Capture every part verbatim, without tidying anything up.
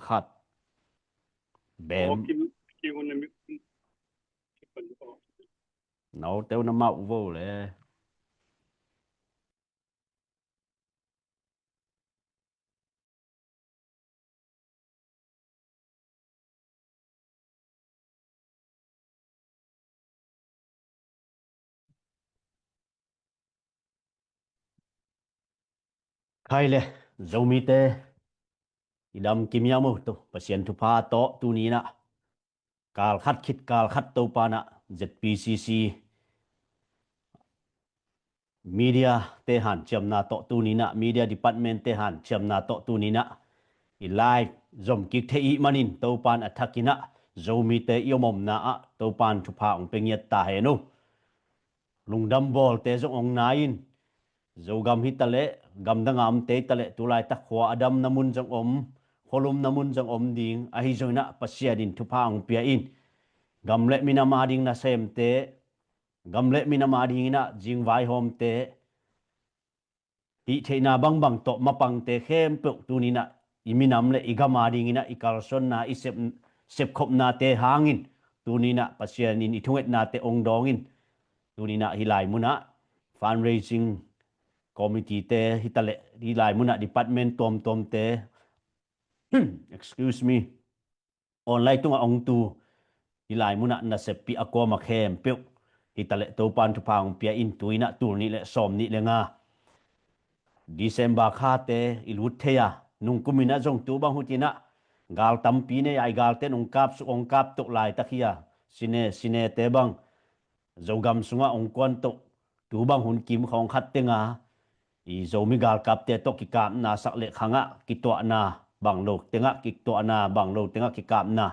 khat. Bem. Naute uh na mah uh vo le. Khai le, Zomite i dam kimiam uh tu, Pasian thupha tawh tuni-in ah, kal khat khit kal khat Topa in ah, Z P C C media te hanciamna tawh tuni-in ah, media department te hanciamna tawh tuni-in ah, i live zom kik thei ih manin Topa in a thakin ah, Zomite i om omna ah Topa in thupha hong pia ngiat ta hen uh. Lungdam bawlte zong hong nai in, Zogam hi taleh, gamdang a omte hi taleh, tu laitak khua a damna mun zong om, khualumna mun zong om ding, ahi zongin ah Pasian in thupha hong pia in, gam le minam a ding nasemte, gam le minam a dingin ah zingvaihawmte, hih theihna bangbang tawh mapangte khempeuh tuni-in ah i minam le i gam a dingin ah i kalsuanna, i sep, sepkhopnate hangin tuni-in ah Pasian in i thungetnate hong dawng in, tuni-in ah hih lai munah fundraising committee te hi taleh, hih lai munah department tuamtuamte, excuse me, online tungah hong tu, hih lai munah naseppih a kuama khempeuh hi taleh Topa in thupha hong pia in, tu-in ah tul nih le sawm nih le nga December khate i lut thei a, nungkum in ah zong tu bang hutin ah gal tampi nei a, i galte in hong kap suk, hong kap toh laitak hi a, sine, sinete bang Zogam sungah hong kuan toh, tu bang hun kim khawng khat teng a, i Zomi galkapte tawh kikapna sak le khangah kituahna, bang lo tengah kituahna, bang lo tengah kikapna,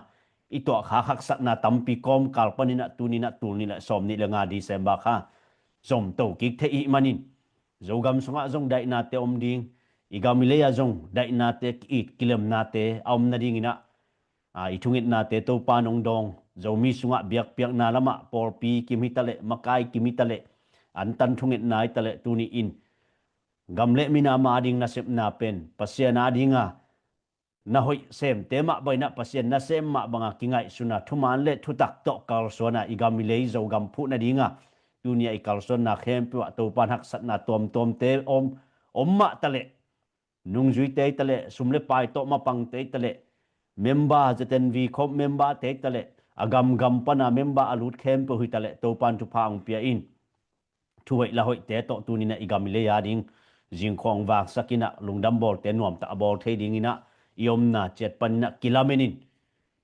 i tuahkhak haksatna tampi kawmkal panin ah tuni-in ah tul nih le sawm nih le nga December kha zomto kik thei ih manin, Zogam sungah zong daihnate om ding, i gam i lei ah zong daihnate, ki-it kilemnate a om nadingin ah, a, i thungetnate Topa in hong dawng, Zomi sungah biakpiakna lamah pawlpi kim hi taleh, makai kim hi taleh, antan thungetna hi taleh, tuni-in gam le minam a ding nasepna pen Pasian a dinga na hoih semte mah bangin ah, Pasian nasem mah banga kingaihsun a, thuman le thutak tawh kalsuan a, i gam i lei Zogam phuh nadinga tuni-a i kalsuanna khempeuh ah Topa in haksatna tuamtuamte om, om mah taleh, nungzuite hi taleh, sum le pai tawh mapangte hi taleh, member, Z N V khawm member te hi taleh, a gamgam pana member a lut khempeuh hi taleh, Topa in thupha hong pia in, thu hoih la hoihte tawh tuni-in ah i gam i lei a ding zingkhawng vaksak in ah, lungdam bawlte nuamtah a bawl thei dingin ah, i omna ciat panin ah kilamen in,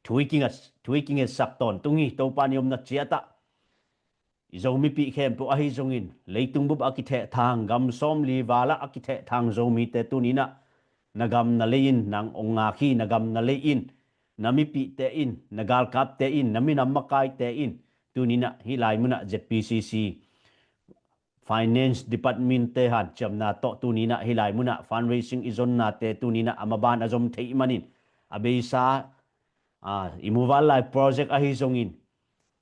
thu i kinget, thu i kingetsak tawntung hi. Topa in i omna ciat ah i Zomipih khempeuh ahi zongin, leitung bup a kithehthang, gam sawmli val ah a kithehthang Zomite tuni-in ah, na gam na lei in nang hong ngak hi. Na gam na lei in, na mipihte in, na galkapte in, na minam makaite in, tuni-in ah hih lai munah Z P C C Finance Department te hanciamna tawh tuni-in ah hih lai munah fundraising i zonnate tuni-in ah a maban a zom thei ih manin, a beisa, a, i muvanlai project ahi zongin,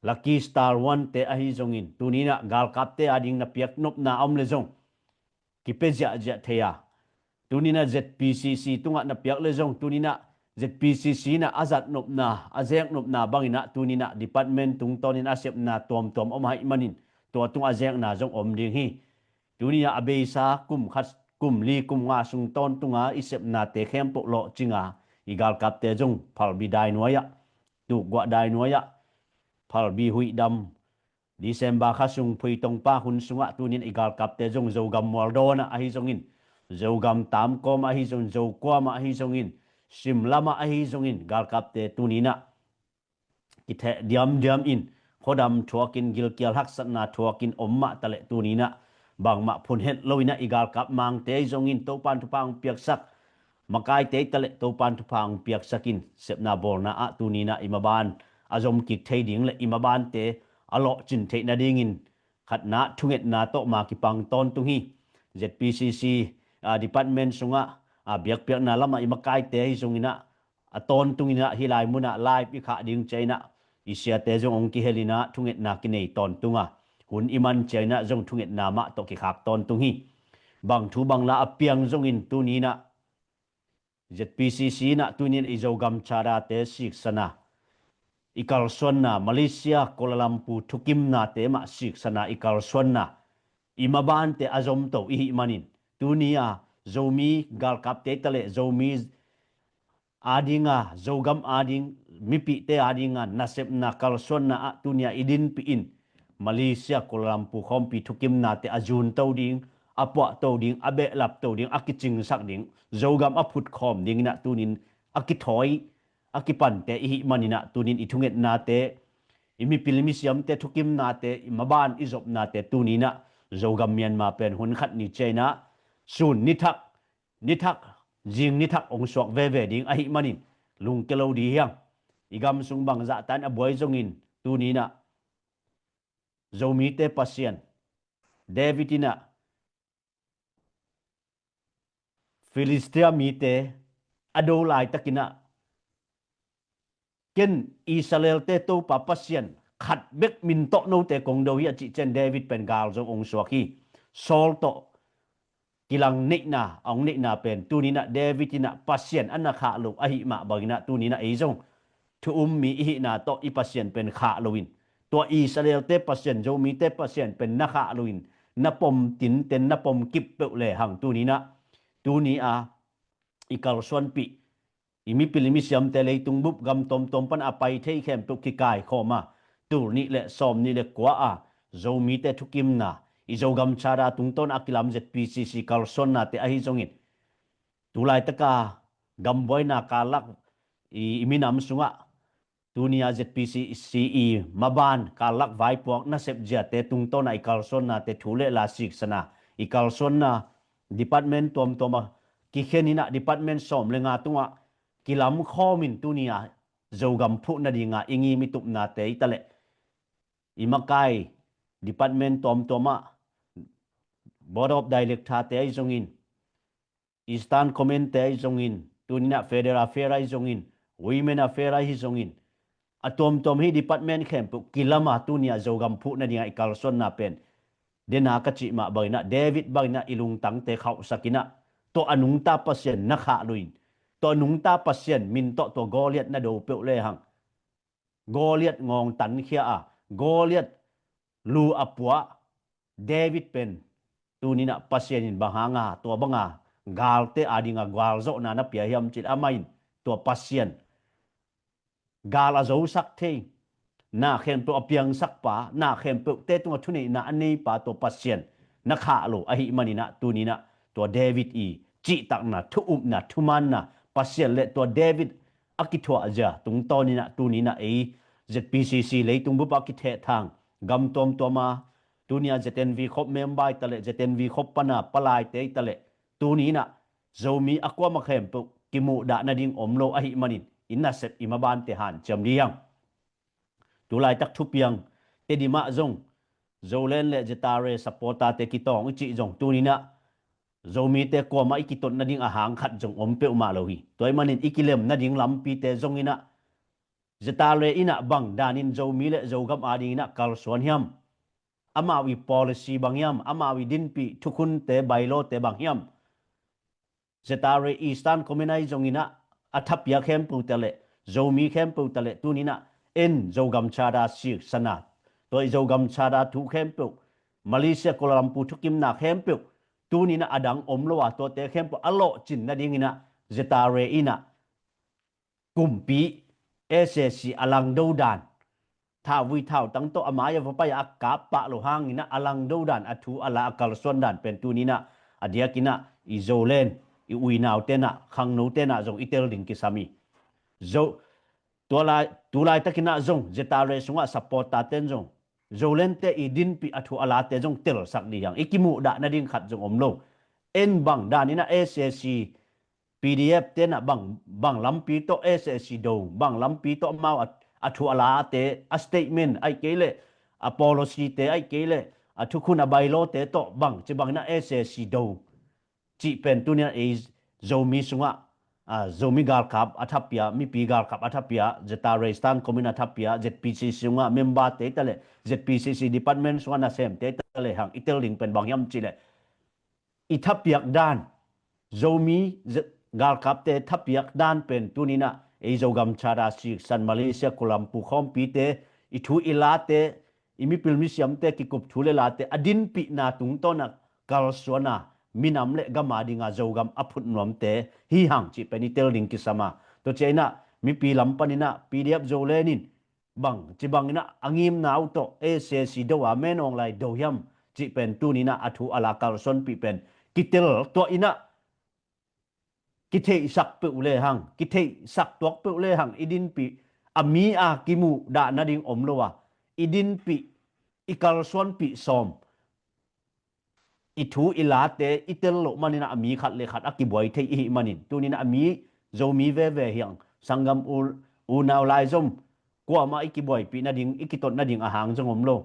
Lucky Star One te ahi zongin, tuni-in ah galkapte a ding na piak nopna a om le zong, kipia ziahziah thei a, tuni-in ah Z P C C tungah na piak le zong, tuni-in ah Z P C C in ah a zat nopna, a zek nopna bangin ah tuni-in ah department tungtawnin a sepna tuamtuam om ahih manin, tua tungah a zekna zong om ding hi. Tuni-in ah a beisa kum khat, kum li, kum nga sung tawntunga i sepnate khempeuh lawhcinga, i galkapte zong phalbi dainuai ah, tukguah dainuai ah, phalbi huihdam, December kha sung phuitongpa hun sungah tuni-in i galkapte zong Zogam mualdawn ah ahi zongin, Zogam tamkawm ahi zongin, Zokuam ah ahi zongin, simlam ah ahi zongin, galkapte tuni-in ah kitheh diamdiam in, khuadam thuakin, gilkial haksatna thuakin om mah taleh, tuni-in ah bangmah phun het loin ah i galkap mangte ahi zongin Topa in thupha hong piaksak, makaite hi taleh Topa in thupha hong piaksak in, sepna bawlna ah tuni-in ah i maban a zom kik thei ding le i mabante a lawhcin theih nadingin khatna thungetna tawh ma kipang tawntung hi. Z P C C, a, department sungah, a, biakpiakna lamah i makaite ahi zongin ah, a tawntungin ah hih lai munah live i khah ding ciangin ah i siate zong hong kihel in ah thungetna kinei tawntung a, hun i man ciangin ah zong thungetna mah tawh kikhak tawntung hi. Bang thu bang la a piang zongin tuni-in ah Z P C C in ah tuni in i Zogam charter te siksana, i kalsuanna, Malaysia Kuala Lumpur thukimnate mah siksana, i kalsuanna, i mabante a zomto i hih manin, tuni a Zomi galkapte taleh Zomi adinga, Zogam ading, mipihte adinga nasepna kalsuanna ah tuni a i dinpih in, Malaysia Kuala Lumpur khawmpi thukimnate a zunto ding, a puahto ding, a behlapto ding, a kicingsak ding, Zogam a phutkhawm ding in ah tuni in a kithawi, a kipante i hih manin ah tuni in i thungetnate, i mipil misiamte thukimnate, i maban i zopnate tuni in ah Zogam Myanmar pen hun khat ni ciang in ah sun nithak, nithak, zing nithak hong suak veve ding ahih manin lungkia lo ding hi hang. I gam sung bangzah tan a buai zongin tuni in ah Zomite Pasian, David in ah Filistia mite a do laitakin ah, ken Israelte Topa Pasian khat bek min tawh note kong do hi a cih ciang David pen gal zong hong suak hi. Saul tawh kilang neihna, a hong neihna pen tuni in ah David in ah Pasian a na khah lo ahih mah bangin ah tuni in ah ei zong thu um mi i hihna tawh i Pasian pen khah loin, tua Israelte Pasian, Zomite Pasian pen na khah loin, na pom tinten, na pom kip peuh lehang tuni in ah, tuni a i kalsuanpih, i mipil i misiamte leitung bup gam tuamtuam pan a pai thei khempeuh kikaikhawm a, tul nih le sawm nih le kua a Zomite thukimna, i Zogam charter tungtawn a kilam Z P C C kalsuannate ahi zongin, tu laitaka gambuaina karlak i, i minam sungah tuni a Z P C C i maban karlak vaipuak nasep ziate tungtawn a i kalsuannate thu le la siksana, i kalsuanna department tuamtuam a kikhen in ah department sawm le nga tungah kilamkhawm in tuni a Zogam phuh nadinga i ngim i tupnate i taleh, i makai department tuamtuam ah Board of Director te ahi zongin, Eastern Command te ahi zongin, tuni in ah Federal Affair ahi zongin, Women Affair ahi zongin, a tuamtuam hi department khempeuh kilam a tuni a Zogam phuh nadinga i kalsuanna pen, dena ka cih mah bangin ah, David bangin ah i lungtangte khauhsak in ah, tua a nungta Pasian na khah loin, tua a nungta Pasian min tawh tua Goliath na do peuh lehang, Goliath ngawng tankhia a, Goliath lu a puah David pen tuni in ah Pasian in bang hanga tua banga galte adinga gualzawhna na pia hiam cih leh, amah in tua Pasian, gal a zosak thei, na khempeuh a piangsak pa, na khempeuhte tungah thuneihna a nei pa tua Pasian na khah lo ahih manin ah tuni in ah tua David i cihtakna, thu upna, thumaanna, Pasian le tua David a kithuahzia tungtawn in ah tuni in ah ei Z P C C leitung bup a kithehthang gam tuamtuam a, tuni a Z N V khop member i taleh, Z N V khop pan a palaite i taleh, tuni in ah Zomi a kuamah khempeuh kimuhdah nading om lo ahih manin i nasep i mabante hanciam dih hang. Tu laitak thupiang Tedim ah zong Zoland le Zeta Re supporter te kitawng i cih zong tuni in ah Zomite kuamah i kitot nading a hang khat zong om peuhmah lo hi. Tua ahih manin i kilem nading lampite zong in ah Zeta Re in ah bang danin Zomi le Zogam ading in ah kalsuan hiam? Amau i policy bang hiam? Amau i dinpih thukhunte, bylaw te bang hiam? Zeta Re Eastern Command ahi zongin ah a thapia khempeuh taleh, Zomi khempeuh taleh tuni in ah en Zogam charter siksana, tua i Zogam charter thu khempeuh, Malaysia Kuala Lumpur thukimna khempeuh, tuni in ah a dang om lo a tuate khempeuh a lawhcin nading in ah Zeta Re in ah kumpi S A C a langdo dan, thauvui thautang tawh a mai a va pai a kap pah lo hangin ah a langdo dan, a thu a la, a kalsuan dan pen tuni in ah a diakin ah i Zoland, i uinau ten ah, khangno ten ah zong i tel ding kisam hi. Zo, tua lai, tu laitak in ah zong Zeta Re sungah supporter ten zong Zoland te i dinpih, a thu a late zong telsak dih hang. I kimuhdah nading khat zong om lo. En bang dan in ah S A C, P D F te in ah bang, bang lampi tawh S A C do, bang lampi tawh amau a, a thu a late, a statement ahih kei leh, a policy te ahih kei leh, a thukhun, a bylaw te tawh bang ci bangin ah S A C do cih pen tuni in ah ei Zomi sungah, a, Zomi galkap a thapia, mipi galkap a thapia, Zeta Re Eastern Command a thapia, Z P C C sungah member te i taleh, Z P C C department sungah nasemte i taleh hang i tel ding pen bang hiam cih leh, i thapiak dan, Zomi, Z-, galkapte thapiak dan pen tuninah ei Zogam Charter siksan Malaysia Kuala Lumpur khawmpite i thu i late i mipil misiamte kikup thu le late a dinpihna tungtawnah kalsuana minam le gama dinga Zogam a phut nuamte hi hang cih pen i tel ding kisama. Tua ciah inah mipi lam paninah P D F Zoland in bang ci banginah a ngimna uh tawh S A C do a menawng lai do hiam cih pen tuninah a thu a la kalsuanpih pen kitel tuah inah kitheihsak peuh le hang, kitheihsak tuak peuh le hang i dinpih a mi a kimuh dah nading om lo a i dinpih i kalsuanpih sawm i thu i late i tel loh maninah a mi khat le khat a kibuai thei i hih manin tuninah a mi Zomi veve hiang sanggam unau laizom kuamah i kibuaipih nading i kitot nading a hang zong om lo.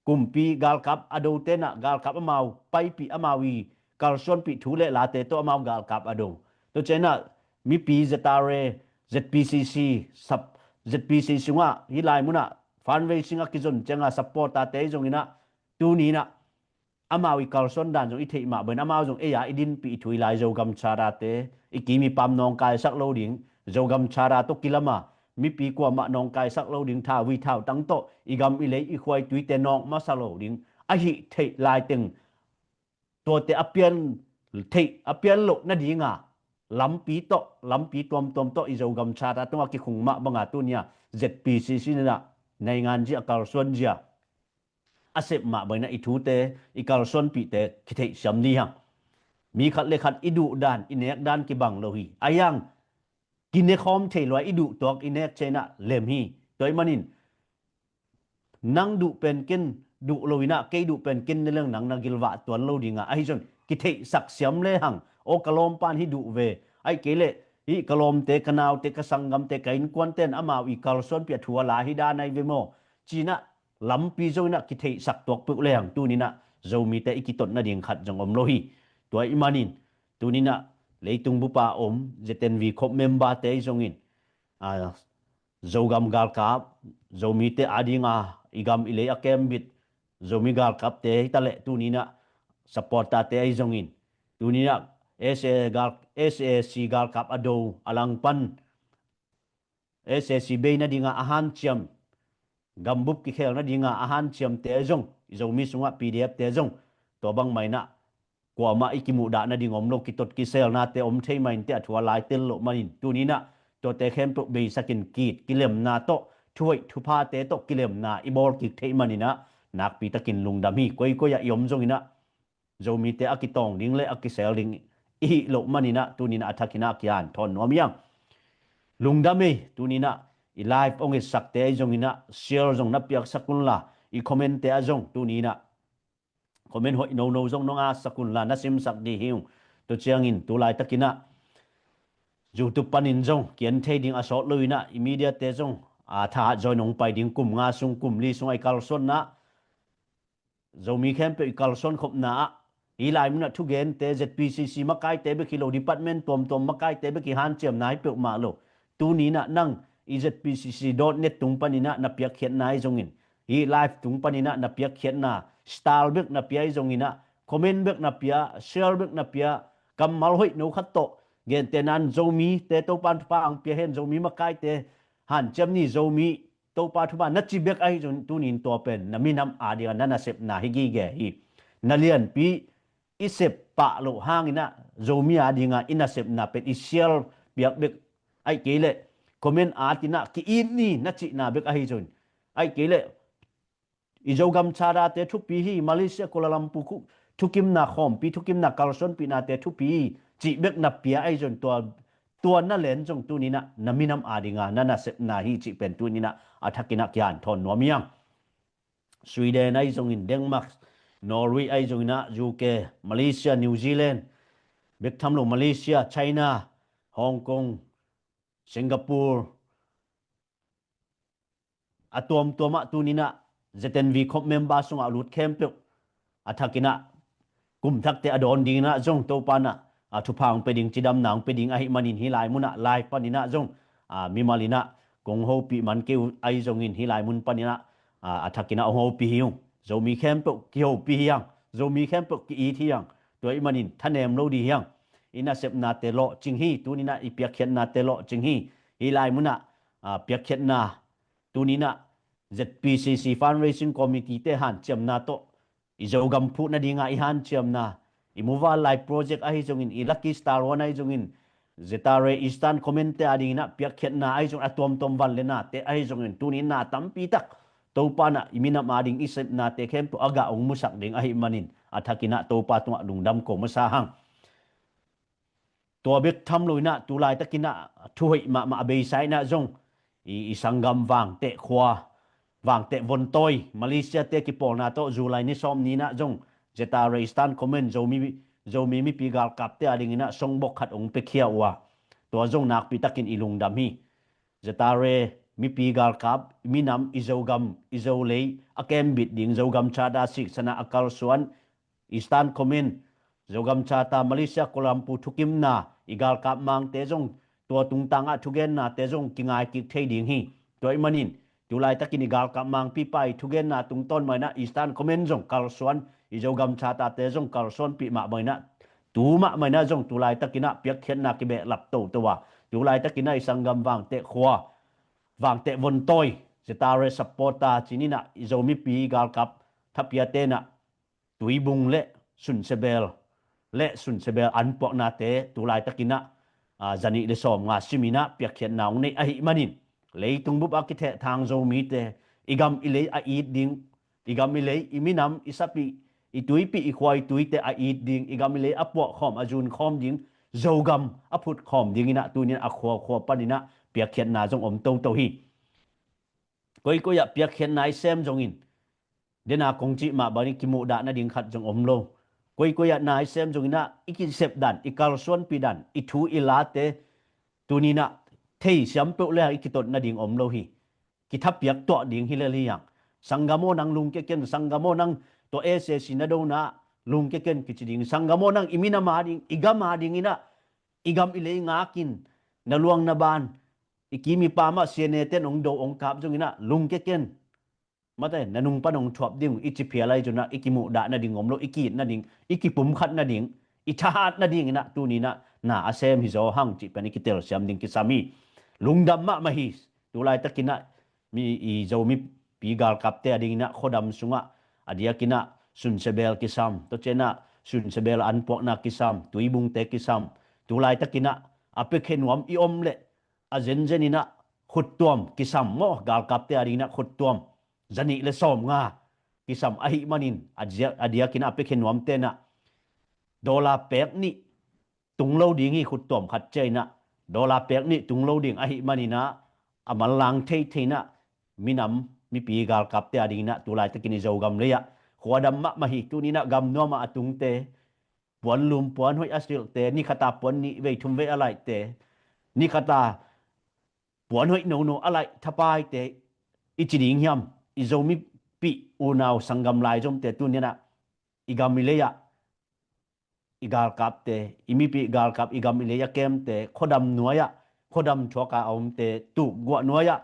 Kumpi galkap a do tenah galkap amau paipih amau i kalsuanpih thu le late tawh amau galkap a do. Tua cianah mipi Z R A, Z P C C, sap, Z P C C sungah hih lai munah fundraising a kizon cianga supporter te zonginah tuninah amau i kalsuan dan zong i theih mah bain amau zong ei-a i dinpih i thu i lai Zogam Charter te i kim i pam nawngkaisak lo ding, Zogam Charter tawh kilama mipi kuamah nawngkaisak lo ding, thauvui thautang tawh i gam i lei i khuaituite nawk masa lo ding ahih theih laiteng tuate a pian theih a pian loh nadinga lampi tawh lampi tuamtuam tawh i Zogam Charter tungah kikhung mah banga tunia Z P C C ninah naingan zia kalsuan zia a sep mah baina i thute i kalsuanpihte kitheihsiam ni hang. Mi khat le khat i duh dan i nek dan kibang lo hi. A hiang kinekhawm thei lua i duh tuak i nek cianah lem hi. Tua ih manin nang duh pen ken duh lo inah kei duh pen ken ne leng nang na gilvah tuan lo dingah ahi zon kitheihsak siam le hang. Aw ka lawmpan hi duh ve, aih kei leh hih ka lawmte ka naute ka sanggamte ka innkuanten amau i kalsuanpih a thu a la hi dan ahi ve maw cinah lampi zonginah kitheihsak tuak peuh le hang tuninah Zomite i kitot nading khat zong om lo hi. Tua ih manin tuninah leitung bupa om Z N V khop memberte i zongin Zogam galkap, Zomite adinga i gam i lei a kembit Zomi galkapte hi taleh tuninah supporterte ahi zongin tuninah S A gal, S A C galkap a do a langpan S A C bei nadinga a hanciam, gambup kikhel nadinga a hanciamte zong i Zomi sungah P D F te zong tua bangmah inah kuamah i kimuhdah nading om lo, kitot kiselnate om thei mah in te a thu a lai tel loh manin tuninah tuate khempeuh beisakin kit kilemna tawh thuhoih thuphate tawh kilemna i bawl kik theih maninah nakpitakin lungdam hi. Koikoi ah i om zonginah Zomite a kitawng ding le a kisel ding i hih loh maninah tuninah a thakinah a kian thawn nuam hiang. Lungdam ei, tuninah i live ong etsakte ahi zonginah share zong na piaksak unla i commentte ah zong tuninah comment hoih nono zong nong atsak unla na simsak dih hi ung. Tua ciangin tulaitakinah YouTube panin zong kian thei ding a sawt loinah i mediate zong a thahat zawi nong pai ding kum nga sung kum li sung a i kalsuanna Zomi khempeuh i kalsuan khopna ah hih lai munah thugente Z P C C makaite bek hi lo, department tuamtuam makaite bek hi hanciamna hi peuhmah lo. Tuninah nang i Z P C C dot net tung paninah na piakkhiatna ahi zongin hih live tung paninah na piakkhiatna style bek na pia ahi zonginah comment bek na pia, share bek na pia, kammal hoih no khat tawh gentehnan Zomite Topan thupha ang pia hen, Zomi makaite hanciam ni, Zomi Topa thupha na ci bek ahi zong tunin tua pen na minam adinga na nasepna hi gige hi. Na lianpi i sep pah loh hanginah Zomi adinga i nasepna pen i share piak bek aih kei leh comment atinah ki-it ni na cihna bek ahi zong aih kei leh i Zogam Charter te thupi hi, Malaysia Kuala Lumpur thukimna khawmpi thukimna kalsuanpihnate thupi hi cih bek na pia ahi zong tua tua na len zong tuninah na minam adinga na nasepna hi cih pen tuninah a thakinah kian thawn nuam hiang. Sweden ahi zongin, Denmark, Norway ahi zonginah, U K, Malaysia, New Zealand, bek tham lo Malaysia, China, Hong Kong, Singapore, a tuamtuamah tuninah Z N V khop member sungah a lut khempeuh a thakinah kumthakte a dawn dinginah zong Topanah a thupha ang pe ding, cidamna ang pe ding ahi manin hih lai munah live paninah zong a mimalinah kong hopih man kei uh ahi zongin hih lai mun paninah a thakinah hong hopih hi ung. Zomi khempeuh kihopih hiang, Zomi khempeuh ki-it hiang. Tua ih manin thanem lo dih hiang. i nasepnate lawhcing hi. Tuninah i piakkhiatnate lawhcing hi. Hih lai munah piakkhiatna tuninah Z P C C Fundraising Committee te hanciamna tawh i Zogam phuh nadinga i hanciamna, i Muval Lai Project ahi zongin, i Lucky Star One ahi zongin, Zetare Eastern Command te adinginah piakkhiatna ahi zongin a tuamtuam van le nate ahi zongin tuninah tampitak Topa nah i minam ading i sepnate khempeuh a gah hong musak ding ahi manin a thakinah Topa tungah lungdam ko masa hang. Tua bek tham loinah tulaitakinah thuhoih mahmah a beisa inah zong i, i sanggam Vangteh khua, Vangteh vontawi Malaysia te kipawlna tawh July ni sawm ninah zong Zetare Eastern Command Zomi, Zomi mipi galkapte adinginah songbok khat hong piakhia uh a, tua zong nakpitakin i lungdam hi. Zetare mipi galkap, minam, i Zogam, i Zolei a kembit ding, Zogam Charter siksanah a kalsuan Eastern Command, Zogam Charter Malaysia Kuala Lumpur thukimna, i galkap mangte zong tua tungtangah thugennate zong kingaikik thei ding hi. Tua ih manin tulaitakin i galkap mangpipa i thugenna tungtawn mah inah Eastern Command zong kalsuan, i Zogam Charter te zong kalsuanpih mahmah inah tu mahmah inah zong tulaitakinah piakkhiatna kibehlap toto a, tulaitakinah i sanggam Vangteh khua, Vangteh vontawi, Zetare supporter cininah i Zomipi galkap thapiate nah tuibung le sunsebel le sunsebel anpuaknate tulaitakinah zanih le sawmnga siminah piakkhiatna hong neih ahi manin, leitung bup a kithehthang Zomite i gam i lei a it ding, i gam i lei, i minam, i sapih, i tuipih, i khua i tuite a it ding, i gam i lei a puahkhawm, a zunkhawm ding, Zogam a phutkhawm dinginah tuninah a khuakhua paninah piakkhiatna zong om toto hi. Koikoi ah piakkhiatna i sem zongin, dena kong cih mah bangin kimuhdah nading khat zong om lo. Koikoi ah na i sem zonginah i kisepdan, i kalsuanpidan, i thu i late tuninah thei siampeuh le i kitot nading om lo hi. Kithapiak tuah ding hi lel hi hang. Sanggam aw nang lungkia ken, sanggam aw nang tua S A C na dona lungkia ken kici ding. Sanggam aw nang i minam a ding, i gam a dinginah i gam i lei ngakin na luang na ban, i kim i pam ah sianeten hong do hong kap zonginah lungkia ken. Mate, na nung pan hong thuap ding, i ci phial ahi zonah i kimuhdah nading om lo, i ki-it nading, i kipumkhat nading, i thahat nadinginah tuninah na a sem hi zaw hang cih pen i kitelsiam ding kisam hi. Lungdam mahmah hi. Tulaitakinah mi i Zomipi galkapte a dinginah khuadam sungah a diakinah sunsebel kisam, tua cianah sunsebel anpuakna kisam, tuibungte kisam. Tulaitakinah a piakhia nuam i om leh a zenzeninah khuttuam kisam maw, galkapte a dinginah khuttuam zanih le sawmnga kisam ahi manin a diakinah a piakhia nuamtenah dollar pek nih tung lo ding hi. Khuttuam khat ciainah dollar pek nih tung lo ding ahi maninah a manlang theitheinah minam mipi galkapte a dinginah tulaitakin i Zogam lei-ah khuadam mahmah hi. Tuninah gamnuamah a tungte, puanlum puanhoih a silhte, nikhata puan nih vei thum vei a laihte, nikhata puanhoih nono a laih thapaite i ci ding hiam? I Zomipih unau sanggam laizomte tuninah i gam i lei-ah i galkapte, i mipih galkap, i gam i lei a kemte, khuadam nuai-ah khuadam thuaka a omte, tukguah nuai-ah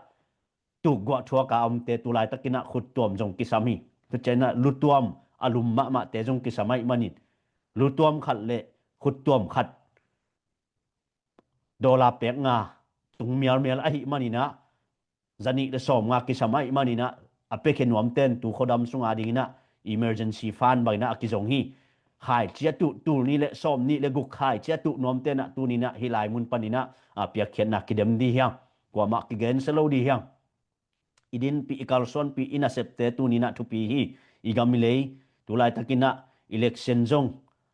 tukguah thuaka a omte tulaitakinah khuttuam zong kisam hi. Tua cianah lutuam a lum mahmahte zong kisam ahi manin lutuam khat le khuttuam khat dollar pek nga tung mialmial ahi maninah zanih le sawmnga kisam ahi maninah a piakhia nuamten tu khuadam sunga dinginah emergency fund banginah a kizong hi. Khaici a tuh tul nih le sawm nih le guk khaici a tuh nuamtenah tuninah hih lai mun paninah a piakkhiatna kidem di hiang, kuamah kigensia lo di hiang. I dinpih, i kalsuanpih, i nasepte tuninah thupi hi. I gam i lei tulaitakinah election zong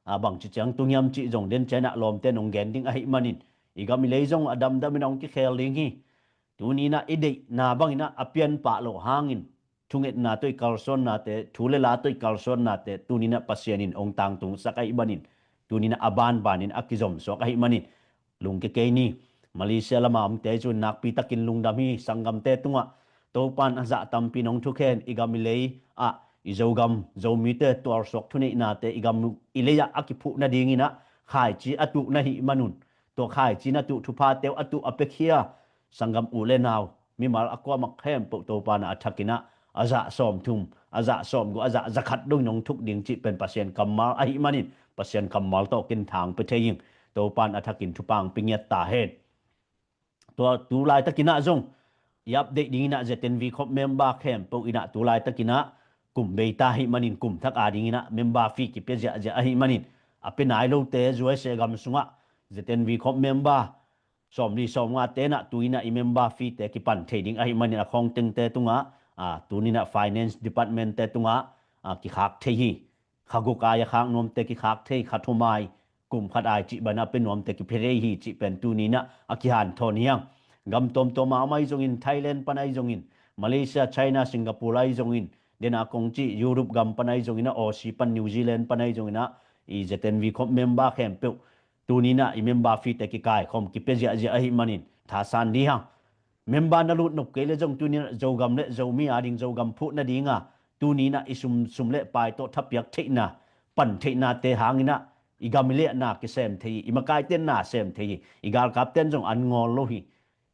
a bangci ciang tung hiam cih zong den cianah lawmte nong gen ding ahi manin i gam i lei zong a damdamin hong kikhel ding hi. Tuninah i deihna banginah a pianpah loh hangin thungetna tawh i kalsuannate, thu le la tawh i kalsuannate tuninah Pasian in hong tangtungsak ahi manin tuninah a banbanin a kizomsuak ahi manin lungkia kei ni. Malaysia lama omte zun nakpitakin lungdam hi. Sanggamte tungah Topan a zah tampi nong thukhen, i gam i lei ah i Zogam Zomite tualsuak thuneihnate i gam i lei-ah a kiphuh nadinginah khaici a tuh na hih manun tua khaici na tuh thuphate uh a tuh a piakhia sanggam u le nau mimal a kuamah khempeuh Topa na a thakinah a zah sawmthum, a zah sawmguk, a zah zakhat dongin hong thuk ding cih pen Pasian kammal ahi manin Pasian kammal tawh kin thang pia thei ing. Topan a thakin thupha hong pia ngiat ta hen. Tua tu laitakin ah zong i update dingin ah Z N V khop member khempeuh in ah tu laitakin ah kum bei ta ahih manin kum thak a dingin ah member fee kipia ziahziah ahih manin a pia nai lote U S A gam sungah Z N V khop member sawmli sawmngate in ah tu in ah i member fee te kipan thei ding ahih manin a khawng tengte tungah, a, tu in ah finance department te tungah, a, kikhak thei hi. Kha guk ai a khak nuamte kikhak thei, kha thum ai, kum khat ai cih bana pe nuamte kipia thei hi cih pen tu ni in ah a kihanthawn hi hang. Gam tuamtuam a om ai zongin, Thailand pan ai zongin, Malaysia, China, Singapore ai zongin, dena kong cih Europe gam pan ai zongin ah, Aussie pan, New Zealand pan ai zongin ah, i Z N V khop member khempeuh tu ni in ah i member fee te kikaikhawm kipia ziahziah ahih manin thasan dih hang. Member na lut nop kei le zong tu ni in ah Zogam le Zomi a ding Zogam phuh nadinga tu ni in ah i sum, sum le pai tawh thapiak theihna, pan theihnate hangin ah i gam i liahna kisem thei hi, i makaite in na sem thei hi, i galkapte in zong an ngawl lo hi.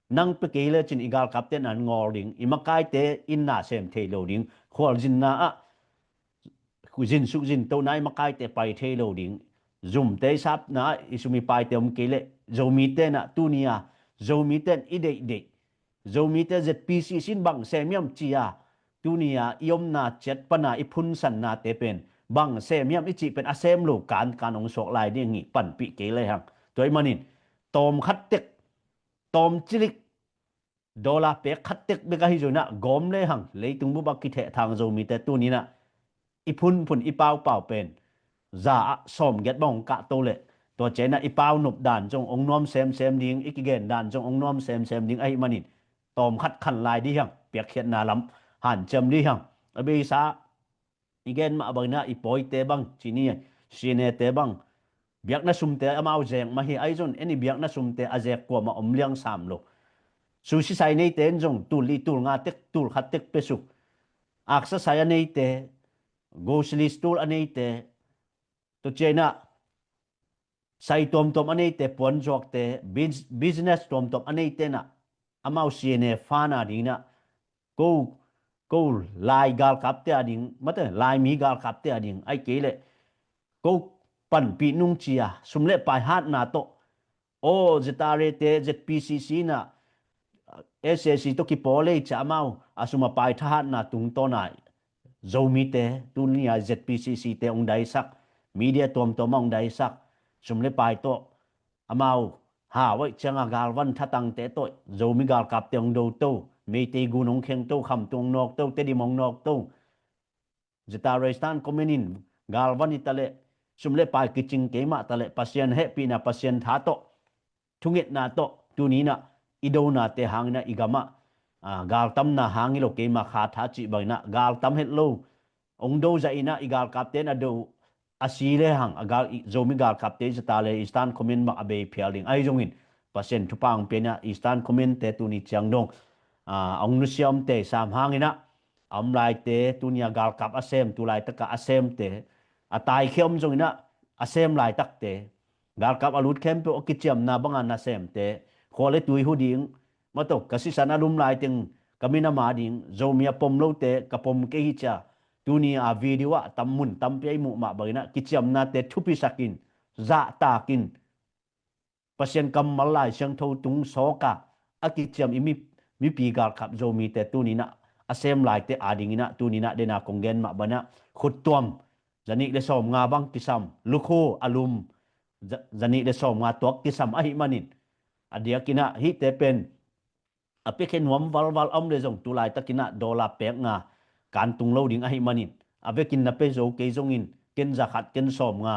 Nang pe kei le cin i galkapte in an ngawl ding, i makaite in na sem thei lo ding, khualzinna ah zinsuk zintohna i makaite pai thei lo ding. Zumte i sapna ah i sum i paite om kei le Zomite in ah tu ni a Zomite in i deihdeih, Zomite Z P C C in bang sem hiam ci a, tu ni a i omna ciat pana i phunsannate pen bang sem hiam i cih pen a sem lo kankan hong suak lai ding hi, panpih kei le hang. Tua ahih manin tawm khat tek, tawm cilik, dollar pek khat tek bek ahi zongin ah gawm le hang, leitung bup a kithehthang Zomite tu ni in ah i phunphun i paupau pen za ah sawmgiat bang hong kahto leh, tua ciangin ah i paunop dan zong hong nuam semsem ding, i kigen dan zong hong nuam semsem ding ahih manin tawm khat khan lai dih hang, piakkhiatna lam hanciam dih hang. A beisa i gen mah bangin ah i pawite bang, ci ni, C N A te bang, biakna sumte amau zek mah hi. Ahi zongin en i biakna sumte a zek kuamah om liang sam lo. Susi sai neite in zong tul li tul nga tek, tul khat tek pia suk. Aksa sai a neite, grocery store a neite, tua ciangin ah sai tuamtuam a neite, puanzuakte, bus-, business tuamtuam a neite in ah amau C N A fund a dingin ah ko, ko Lai galkapte a ding, mate, Laimi galkapte a ding, ahih kei leh ko panpih nung ci a, sum le pai hatna tawh, aw, Z R A te, Z P C C in ah S A C tawh kipawl ei ci a, amau a sum a pai thahatna tungtawn a Zomite tu ni a Z P C C te hong daisak, media tuamtuam ah hong daisak, sum le pai tawh amau hau ahih ciangin galvan thatangte tawh Zomi galkapte hong doto, Meitei gun hong khengto, Khamtung hong nawkto, Tedim hong nawkto, Z R A Eastern Command in galvan hi ta leh, sum le pai kicing kei mah ta leh, Pasian hehpihna, Pasian tha tawh, thungetna tawh tu ni in ah i donate hangin ah i gam ah, a, galtamna hang hi lo, keima kha tha cih bangin ah galtam het lo, hong do zah in ah i galkapte in a do a si le hang, a gal, i, Zomi galkapte i zata le Eastern Command bang a bei phial ding. Ahi zongin Pasian thupha hong pia in ah Eastern Command te tu ni ciang dong, a, hong nusia omte sam hangin ah, a om laite, tu ni a galkap a sem, tu laitak a a semte, a taikhia om zongin ah a sem laitakte, galkap a lut khempeuh a kiciamna banga nasemte, khua le tui hu ding, mate, ka sisan a lum laiteng ka minam a ding, Zomi a pom lote ka pom kei hi ci a, tu ni a video ah tam, mun tampi a i muh mah bangin ah kiciamnate thupisak in, zahtak in, Pasian kammal, Lai Siangtho tung sawk a a kiciam i mi, mipi galkap Zomite tu ni in ah a sem laite a dingin ah tu ni in ah dena kong gen mah bangin ah khuttuam zanih le sawmnga bang kisam, lukhu a lum za-, zanih le sawmnga tuak kisam ahih manin, a diakin ah hihte pen a piakhia nuam valval a om le zong tu laitakin ah dollar pek nga kan tung lo ding ahih manin, a vekin na pia zo kei zongin, ken za khat, ken sawmnga,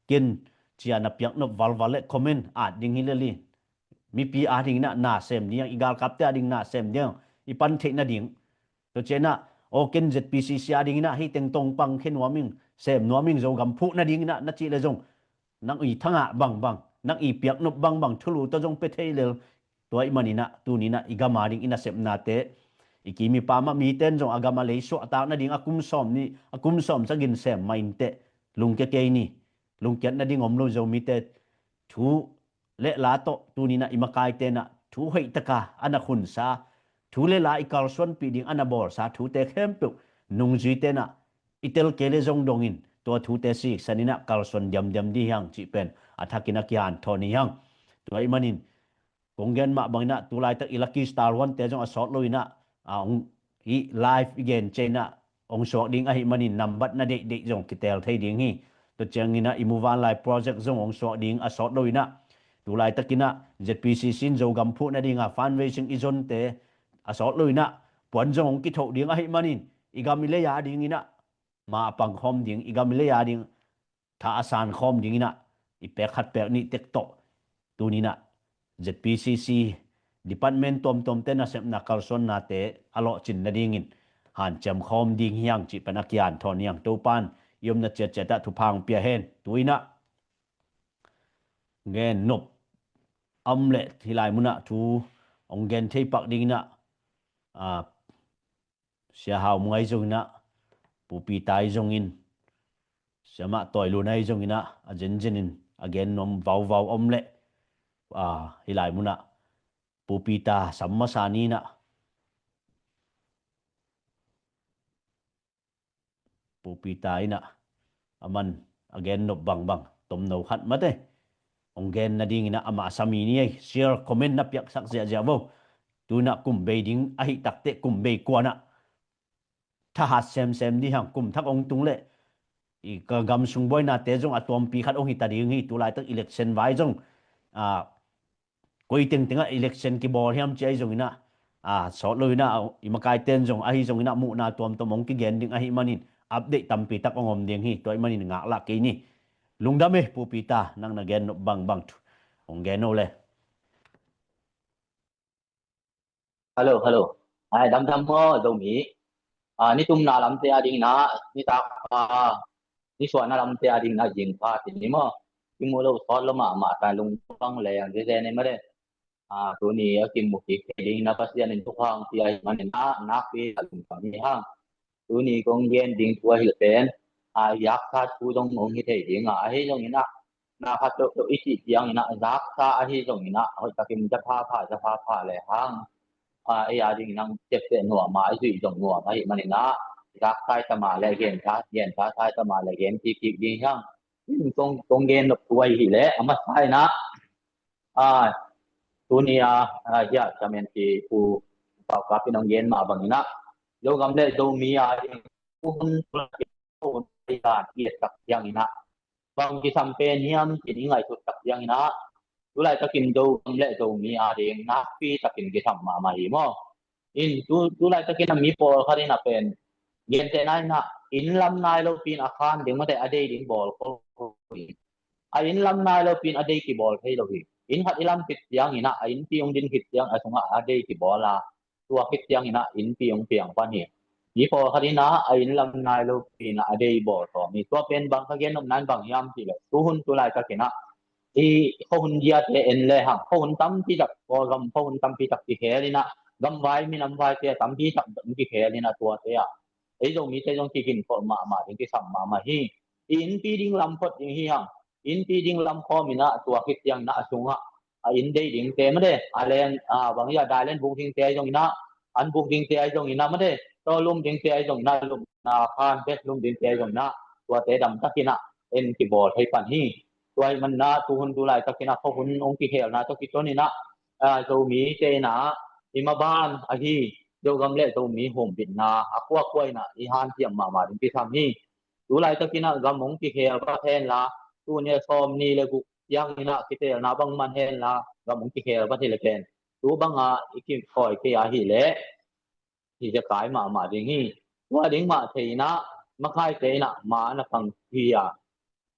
ken ci a na piak nop valval le comment at ding hi lel hi. Mipi a dingin ah na sem ding, i galkapte a ding na sem ding, i pan theih nading. Tua ciangin ah, aw, ken Z P C C a dingin ah hih teng tawh pang khia nuam ing, sem nuam ing, Zogam phuh nadingin ah na cih le zong, nang i thangah bangbang, nang i piak nop bangbang thulu tawh zong pia thei lel. Tua ahih manin ah tu ni in ah i gam a ding i nasepnate, i kim i pam ah mite in zong a gam a lei suahtak nading, a kum sawm nih, a kum sawm sagih sem mah inteh, lungkia kei ni. Lungkiat nading om lo, Zomite thu le la tawh tu ni in ah i makaite in ah thu hoih taka a na khunsa, thu le la i kalsuanpih ding a na bawlsa thute khempeuh nungzuite in ah i tel kei le zong dongin, tua thute siksan in ah kalsuan diamdiam dih hi hang cih pen a thakin a kihanthawn hi hang. Tua ahih manin kong gen mah bangin ah tulaitak i Lucky Star huante zong a sawt loin ah, a, hong, i live i gen ciangin ah hong suak ding ahih manin nambat na deihdeih zong kiteel thei ding hi. Tua ciangin ah i muvanlai project zong hong suak ding a sawt loin ah tulaitakin ah ZPCC in Zogam phuh nading a fundraising i zonte a sawt loin ah puan zong hong kithoh ding ahih manin i gam i lei a dingin ah ma a pangkhawm ding, i gam i lei a ding tha a sankhawm dingin ah i pek khat pek nih tek tawh tunin ah ZPCC department tuamtuamte nasepna kalsuannate a lawhcin nadingin hanciam khawm ding hi hang cih pen a kihanthawn hi hang. Topa'n i omna ciatciat ah thupha hong pia hen. Tu-in ah gen nop a om leh hih lai munah thu hong gen thei pak dingin ah, a, Sia Hau Mung ahi zongin ah, Pu Peter ahi zongin, Sia Mah Tawi Lun ahi zongin ah, a zenzenin a gen nuam vauvau om leh, a, hih lai munah Pu Peter sam masa ni in ah, Pu Peter in ah, aman a gen nop bangbang tomno khat mate hong gen nadingin ah amah a sam hi ni ei. Share, comment na piaksak ziahziah vo. Tu-in ah kum bei ding ahih takteh kum bei kuan ah thahat semsem ding hi hang. Kum thak hong tung leh i ka gam sung buainate zong a tuampi khat hong hi ta ding hi. Tulaitak election vai zong, a, koi tengteng ah election kibawl hiam ci ahi zongin ah, a, sawt loin ah i makaite'n zong ahi zongin ah muhna tuamtuam hong kigen ding ahih manin update tampi tak hong om ding hi. Tua ahih manin ngaklah kei ni. Lungdam e Pu Peter, nang na gen nop bangbang thu hong gen o le. Hello, hello. Ai, damdam maw, Zomi? A, nitumna lamte a dingin ah, nitak, a, nisuahna lamte a dingin ah zingpha ti ni maw? Kimu lo sawt lo mahmah ta, lungpang leng zeze ni maw le. A, tuni a kimu kik thei dingin ah Pasian in thupha hong pia ahih manin ah nakpi a lungdam hi hang. Tuni kong gen ding thu ahih pen, a, zaksa thu zong hong hi thei ding a, ahi zongin ah na khat peuhpeuh i cih ciangin ah zaksa ahi zongin ah hoihtakin za phapha, za phapha le hang, a, ei a dingin ah ciapteh nuam a, i zuih zong nuam ahih manin ah zaksa i tam a le gen tha, gen tha sa i tam a le gen kik kik ding hi hang. Kong, kong gen nop thu ahih leh a masa in ah, a, tuni a, a, hia, Chairman Pu Pau Kap in hong gen mah bangin ah Zogam le Zomi a ding hun, hun i tak ciangin ah bang kisam pen hiam cih i ngaihsut tak ciangin ah tulaitakin Zogam le Zomi a ding nakpi takin kisam mahmah hi maw? In tu, tulaitakin ah mi pawlkhat in ah pen gentehna in ah inn lam nai lopi in a khan ding mate a dei ding bawl ko hi. A inn lam nai lopi in a dei kibawl thei lo hi. Inn khat i lam khit ciangin ah a innpi hong din khit ciang a sungah a dei kibawl a, tua khit ciangin ah innpi hong piang pan hi. Mi pawlkhat in ah a inn lam nai lopi in ah a dei bawl sawm hi. Tua pen bang ka gen nopna in bang hiam cih leh tuhun tulaitakin ah i khuahun diate en le hang, khuahun tampi tak, Kawlgam khuahun tampi tak kikhel in ah, gamvai minam vaite tampi tak kikhel in ah tuate ah ei Zomite zong kiginkhol mahmah ding, kisam mahmah hi. I innpi ding lam phot ding hi hang. Innpi ding lam khawm in ah tua khit ciangin ah a sungah a inn dei dingte mate, a len, a, bang hi a, dailen buk dingte ahi zongin ah, an buk dingte ahi zongin ah mate, tawlum dingte ahi zongin ah, lupna khan bek lum dingte ahi zongin ah tuate damtakin ah en kibawl thei pan hi. Tua ahih manin ah tuhun tulaitakin ah khuahun hong kikhelna tawh kiton in ah, a, Zomite in ah i maban ahi Zogam le Zomi humbitna a kuakua in ah i hanciam mahmah ding kisam hi. Tulaitakin ah gam hong kikhel vat henla, tuni a sawmnih le guk ciangin ah kitelna bang man henla gam hong kikhel vat hi le pen tu bangah i kikhawi kei ahih leh hi zekai mahmah ding hi. Tua ding mah thei in ah makaite in ah ma na pang hi a,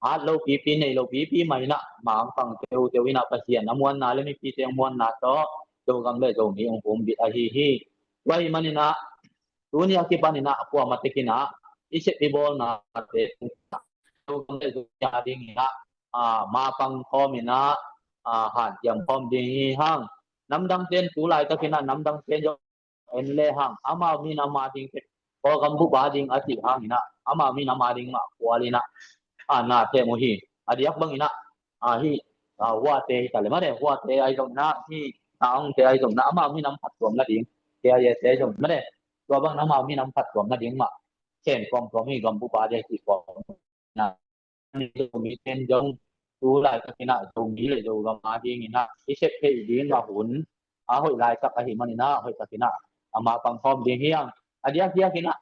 at lo pipi, nei lo pipi mah in ah ma hong pang teuteu in ah Pasian a muanna le mipite a muanna tawh Zogam le Zomi hong humbit ahi hi. Tua ahih manin ah tuni a kipan in ah kuamah tek in ah i sep i bawlnate Zogam le Zomi a dingin ah, a, ma pang khawm in ah, a, hanciam khawm ding hi hang. Namdangte'n tulaitakin ah namdangte'n zong en le hang, amau min amau ding tek, Kawlgam bup a ding a cih hangin ah amau min amau ding mah kual in ah, a, na them uh hi. A diak bangin ah, a, hi, a, Huate hi ta le mate, Huate ahi zongin ah, hi, Taungte ahi zongin ah amau minam phattuam nading, K I A te ahi zongin mate, tua bangin amau minam phattuam nading mah khen kawmkawm hi, gam bup a ding a cih kawm na. Miten zong tu laitakin ah Zomi le Zogam a dingin ah i sep theih ding a hun a hoih laitak ahih manin ah hoihtakin ah ama pangkhawm ding hi hang. A diakdiakin ah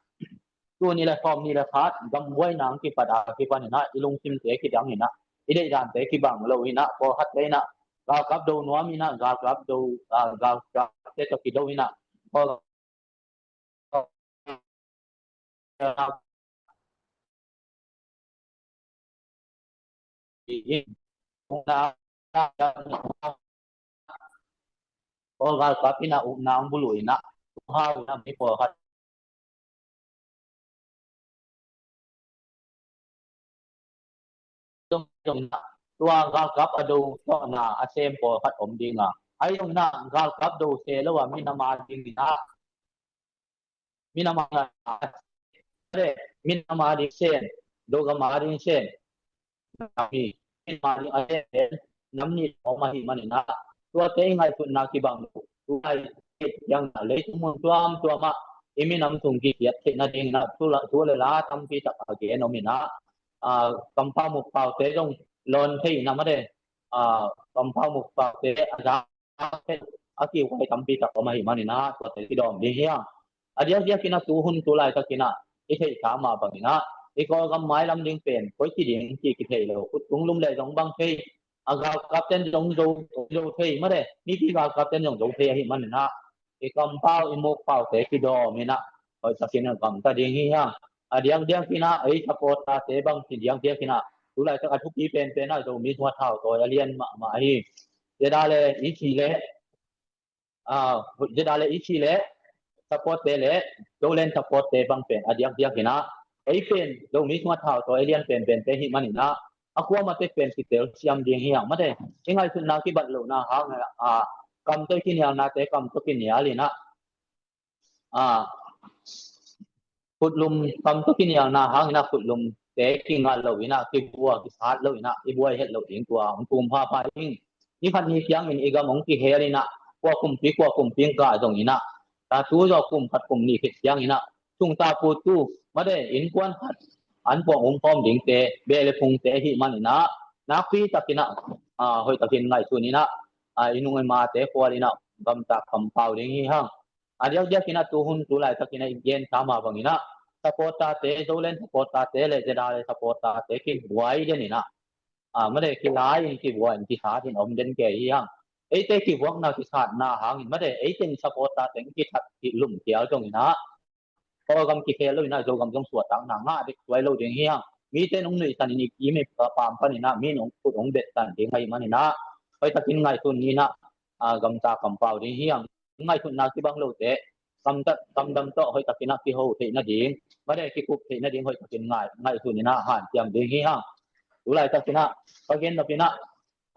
tul nih le sawmnih le khat gam buaina hong kipat a kipanin ah i lungsimte kidangin ah i deih dante kibang lo in ah pawlkhat le in ah galkap do nuam in ah galkap do, ah, galkapte tawh kido in ah pawl Paul galkap in ah ukna hong buluh in ah, hau in ah mi pawlkhat zong in ah tua galkap a do tawhna a sem pawlkhat om ding a, ahi zong in ah galkap do se lo a minam a ding in ah minam a, minam a ding sen, Zogam a ding sen, mi, minam a ding a sen, nam nih om ahih manin ah tuate i ngaihsutna kibang lo. Tua i ciang ah leitung mun tuamtuam ah i minam sung kikhiat theih nading in ah tu le la tampi tak a gen om in ah, ah, kampau mukpaute zong lawn thei in ah mate, ah, kampau mukpaute a za a kihuai tampi tak om ahih manin ah tuate kidawm ding hi hang. A diakdiakin ah tu hun tu laitakin ah i theihsa mah bangin ah i Kawlgam mailam ding pen koici ding ci kithei lo, khut tung lum le zong bang thei, a galkapten zong zo, zo thei mate, mipi galkapten zong zo thei ahih manin ah i kampau i mukpaute kidawm in ah hoihtakin ah gamta ding hi hang. A diakdiakin ah ei supporter-te bang ci diakdiakin ah tu laitak a thupi penpen ah Zomi sung a thau tawi a lian mahmah hi. Zeda le i ci le, ah, Zeda le i ci le supporter le Zoland supporter bang pen a diakdiakin ah ei pen Zomi sung a thau tawi a lian penpente hih manin ah a kuamah tek pen kitel siam ding hi hang mate. I ngaihsutna kibat lohna hang ah kam tawh kinialnate kam tawh kinial in ah, ah, khutlum kam tawh kinialna hangin ah khutlumte kinga lo in ah kibua kisat lo in ah i buai het lo ding tua hong tum phapha ding. Ni khat ni ciangin i gam hong kihel in ah kua kumpi kua kumpi hong kah zong in ah, ta tu zaw kum khat kum nih khit ciangin ah sung ta pu tu mate innkuan khat an puang um khawm dingte beh le phungte ahih manin ah nakpi takin ah, ah, hoihtakin ngaihsun in ah, ah, i nung i mate khual in ah gamta kampau ding hi hang. A diakdiakin ah tu hun tu laitakin ah i gen sa mah bangin ah supporter-te, Zoland supporter-te le Zeda le supporter-te kibuai den in ah, ah, mate kilai in kibuai in kisat in om den kei hi hang. Eite kibuakna kisatna hangin mate eite in supporter-te in kithat kilum kial zong in ah Kawlgam kikhel lo in ah Zogam zong suahtakna ngah dek suai lo ding hi hang. Mite in hong nuihsan in i kim i pam panin ah mi in hong khut hong betsan ding ahih manin ah hoihtakin ngaihsun in ah, ah, gamta kampau ding hi hang. Ngaihsutna kibang lote kamtat kamdam tawh hoihtakin ah kiho theih nading mate kikup theih nading hoihtakin ngai, ngaihsun in ah hanciam ding hi hang. Tu laitakin ah ka gen nop in ah,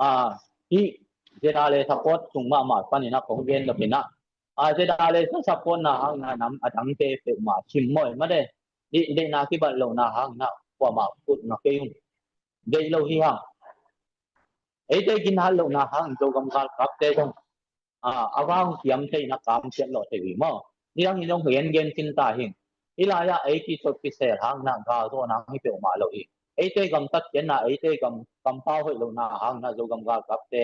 ah, hih Zeda le support sung mahmah panin ah kong gen nop in ah, ah, Zeda le support na hangin ah nam a dangte peuhmah simmawh in mate deih, deihna kibat lohna hangin ah kuamah khut nga kei un. Deih lo hi hang. Eite ginhat lohna hangin Zogam galkapte zong, ah, a va hong kiam thei in ah kamsiat lawh thei uh hi maw? Nidangin zong gengen khin ta hing. Hih lai-ah ei kisot kisel hangin ah galzawhna hong hi peuhmah lo hi. Eite gamtat ciatna eite gam, kampau hoih lohna hangin ah Zogam galkapte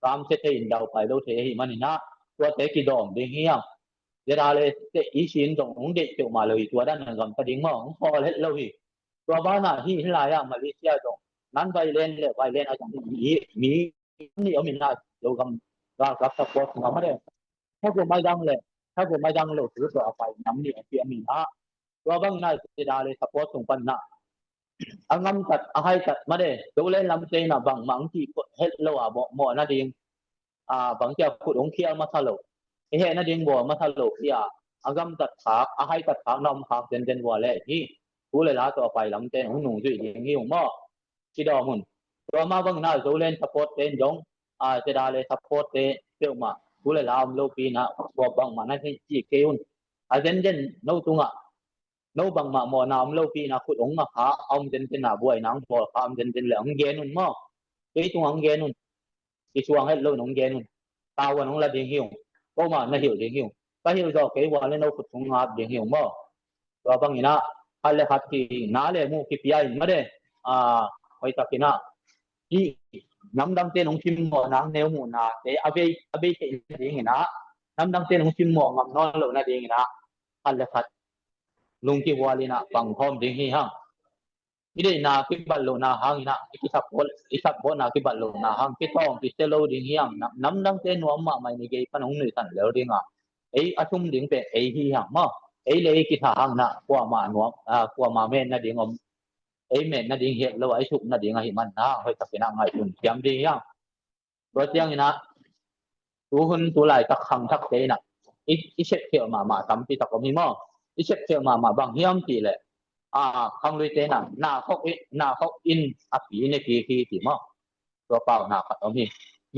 kamsia thei in daupai lo thei ahih manin ah tuate kidawm ding hi hang. Zeda le te i sin zong hong deih peuhmah lo hi, tua dan a gamta ding maw? Hong khawl het lo hi. Tua banah hih, hih lai-ah Malaysia zong non-violent le violent a zong mi, mi nih om in ah Zogam galkap support ngam a le. Thago maidang le thago maidang lo tu tawh a pai nam nih a kiam in ah tua bangin ah Zeda le support sung panin ah a ngamtat a haitat mate Zoland lamte in ah bangmah hong kih het lo a mawh, mawh nading, ah, bangci a khut hong khial masa lo, i heh nading bawl masa lo hi a, a gamtat khak a haitat khak na om khak zenzen vua le hi. Thu le la tawh a pai lamte in hong nungzuih ding hi ung maw? Kidawm un. Tua mah bangin ah Zoland support-te in zong, ah, Zeda le support-te peuhmah thu le la om lopi in ah bangmah na hi cih kei un. A zenzen no tungah no bangmah mawhna om lopi in ah khut hong nga kha a om zenzen a buaina hong bawl kha a om zenzen le hong gen un maw? Kei tungah hong gen un. Kisuang het lo in hong gen un. Tavuan hong la ding hi ung. Ko mah na hilh ding hi ung. Ka hilh zawh kei vua le no khut hong ngap ding hi ung maw? Tua bangin ah khat le khat kihna le muh kipia in mate, ah, hoihtakin ah hih namdangte nong simmawh nang neu muhnate a vei a vei theih nadingin ah, namdangte nong simmawh ngam nawn loh nadingin ah, khat le khat lungkihual in ah pangkhawm ding hi hang. I deihna kibat lohna hangin ah, i kisapbawl i sapbawlna kibat lohna hang kitawng kisia lo ding hi hang. Namdangte nuam mahmah in i gei pan hong nuihsan lel ding a, ei a sum ding pen ei hi hang maw. Ei le ei kitha hangin ah kuamah nuam, kuamah met nading om, ei met nading hiat lo a i suk nading ahih man ah hoihtakin ah ngaihsun thiam ding hi hang. Tua ciangin ah tuhun tulaitak khangthakte in ah i, i sepkhialh mahmah tampi tak om hi maw. I sepkhialh mahmah bang hiam cih leh, a, khangluite in ah na khok in, na khok in a pi ne kik hi ci maw. Tua pau na khat om hi.